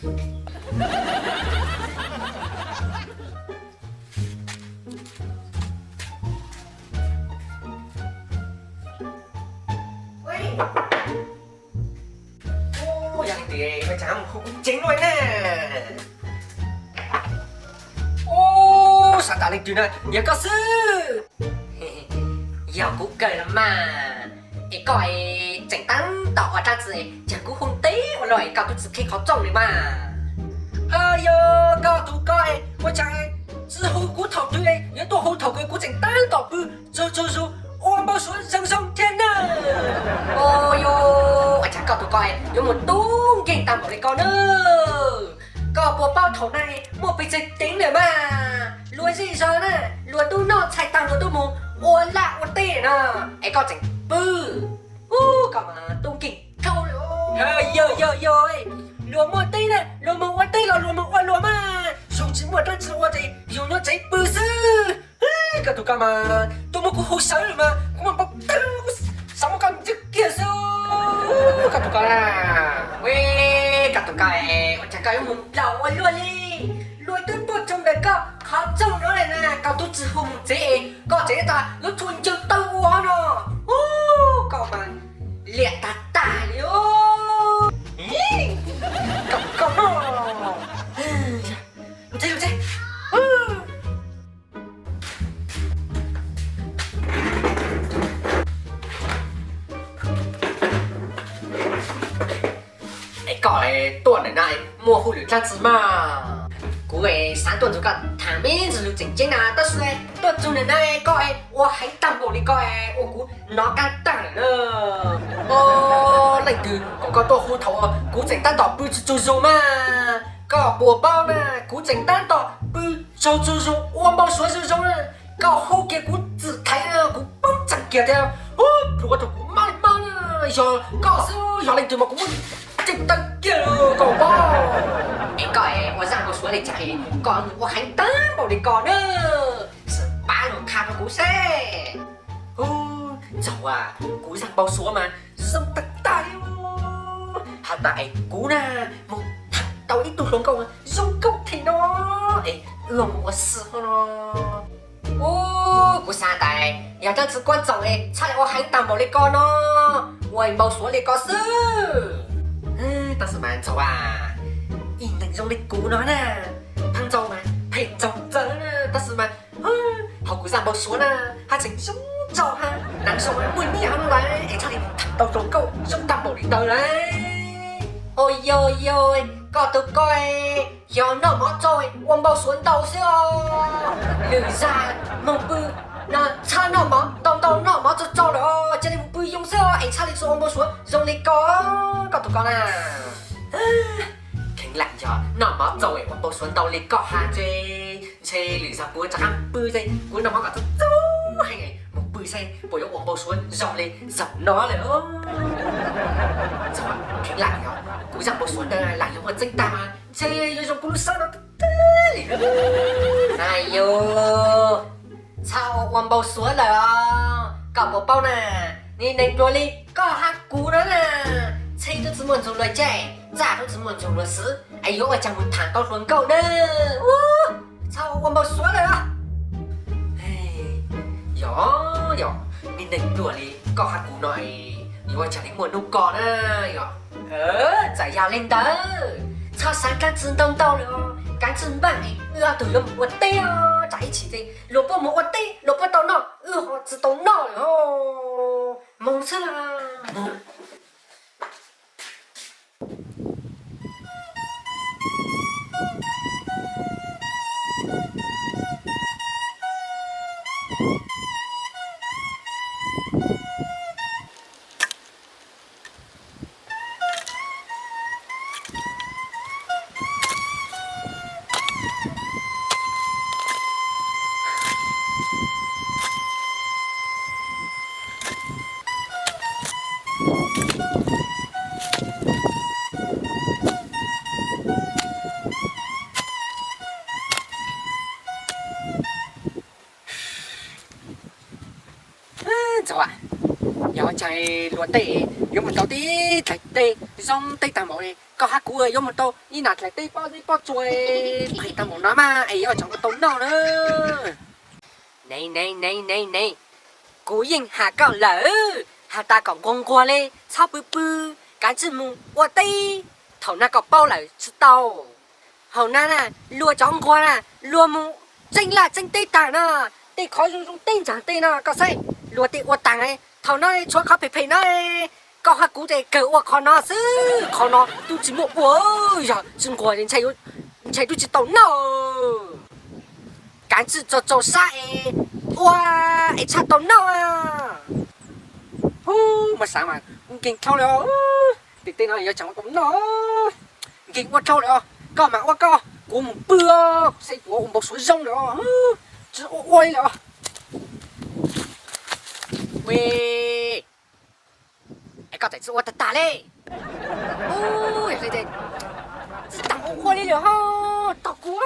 Ub, yog leej twg ua cas mus hu kuv ceev luaj na. Ub, xav tas leej twg na, yog koj xwb. Yog kuv kawg los mas. Es koj tseem tab tom ua dlaab tsi, cas kuv hu teb ua luaj es koj twb tsis qhib qhov rooj li mas. Yog koj tus koj, ua cas tsis hu kuv thaum twg, yuav tuaj hu thaum kawg, kuv tseem tab tom pw tsaug tsaug zog ua npau suav zoo zoo thiab na. Yog, ua cas koj tus koj yuav mus tub nkeeg tag npaum li ko na. Koj puas paub thaum no muaj pes tsawg ceev lawm mas, luag zej zog na, luag tub noj tshais tag luag tub mus ua laj ua teb na, es koj tseem pw. Ub, koj mas tub nkeeg dhau lawm. Yog, yog, yog, luag muaj teb na, luag mus ua teb los luag mus ua luag mas, yus tsis muaj dlaab tsi ua ces yus nyob tsev pw xwb. Koj tus koj mas tuaj muab kuv hu sawv lawm mas kuv muaj npau taws, xav muab koj ntswj kiag xwb. Koj tus koj na, ue, koj tus koj, ua cas koj yuav mus nplaum ua luaj li? Luag twb tuaj tsaug ntawm koj qhov rooj no lawm na, koj twb tsis hu mus tsev, koj tseem tas yuav tshuav ncaws taw ua no. Ub, koj mas liam tag tag li. Koj koj no, mus tsev, mus tsev. Es koj tuaj ntawm no muaj hauj lwm dlaab tsi mas? Kuv xav tuaj nrug koj tham me ntsis lus tseem ceeb na, tab sis tuaj txug ntawm no koj ua heev tag npaum li ko ua kuv hnov qab tag lawm na. Ub, leej twg kom koj tuaj hu thaum kuv tseem tab tom pw tsaug tsaug zog mas? Koj puas paub na, kuv tseem tab tom pw tsaug tsaug zog ua npau suav zoo zoo na, koj hu kiag kuv txwm thaiv kuv poob tsees kiag thiab. Ub, plhuav rau kuv maj li maj na. Yog koj xwb, yog leej twg mas kuv muab ceeb taw kiag koj paub. Es koj ua zaj npau suav li cas koj ua heev tag npaum li ko na? Sim pab lug qha rau kuv seb. Ub, txaug as, kuv zaj npau suav mas zoo tag tag li. Has tas es kuv na mus tham tau ib tug hluas nkauj zoo nkauj thiab no, es wb mus ua si ho no. Ub, kuv xav tas yog dlaab tsi kuab txaus es txhob ua heev tag npaum li ko no, ua npau suav li ko xwb. Tab sis mas txaug as, ib neeg zoo li kuv no na, pheej ntxaug mas pheej ntxaug txawv na, tab sis mas hauv kuv zaj npau suav na, haj tseem zoo nraug hab, naav zoo muaj nyiaj hab lawm, es txhob li tham tau hluas nkauj zoo tag npaum li ntawd lawm. Ua yog yog, koj tus koj yog noj mov tsau ua npau suav ntau xwb os. Lwm zag moog pw no txhob noj mov ntau ntau, noj mov tsau tsau lawm os, cia li mus pw yoo xwb os, es txhob li txua ua npau suav zoo li ko, koj tus koj na. Kheev lam yog noj mov tsau ua npau suav ntau li koj hab ces ntshe lwm zag kuv rov qab pw ces kuv noj mov kom tsau tsau heev mus pw seb puas yuav ua npau suav zoo li zaum no lawm. Kheev lam yog kuv zaj npau suav ntawd lam yog muaj tseeb tag mas ntshe yuav zoo kuv lub sab no tiag tiag li. Aib yus, txhob ua npau suav lawm os. Koj puas paub na, neeg pluag li koj hab kuv no na, txheeb tub tsi muaj ntsug luag caij, txaj tub tsi muaj ntsug luag xwv, es yuav ua caag mus tham tau hluas nkauj na. Ub, txhob ua npau suav lawm os. Yog, yog, neeg pluag li koj hab kuv no yuav ua caag li muaj nub ko na. Yog, txawm yog li ntawd, txhob xav dlaab tsi ntau ntau lawm os. Kaav tsi npaaj wb ob tug yuav mus ua teb os, tsam ib chim ces luag puab mus ua teb luag puab tau noj, wb ho tsi tau noj lawm os. Moog xwb los. Txaus, yog ua caag luag tej yuav mus Tib dlaim teb zoo teb tag npaum li, koj hab kuv yuav mus tau ib nam dlaim teb pob zeb pob tsua dlaim tag npaum no mas es yuav tsam ua tau noj na. Ne ne ne ne ne, kuv yeej has koj lawm, has tas kom nquag nquag li, txhob pw pw, kav tsij mus ua teb. Thaum no koj paub lawm tsis tau. Thaum no na, luag cov nquag na, luag mus tseeb laj tseeb teb tag no, tej qhov zoo zoo teb ntsaag tej no koj saib, luag tej ua taag. Thaum no tshuav qhov phem phem no, koj hab kuv ces kawg ua qhov no xwb, qhov no tub tsis muaj ua, yog tsis nquag ntshai tub tsis tau noj. Kav tsij tso tso sab es ua es tshaj tau noj. Hub, muaj xaav mas kuv nkeeg dhau lawm os. Tej teb no yuav tsam ua tau noj, nkeeg ua dhau lawm os. Koj mas ua koj, kuv mus pw os, kuv saib kuv ua npau suav zoo lawm os. Tsis ua ua li lawm os. Es koj txawm tsis ua tag tag li. Tsis tas ua ua li lawm ho, tog kuv.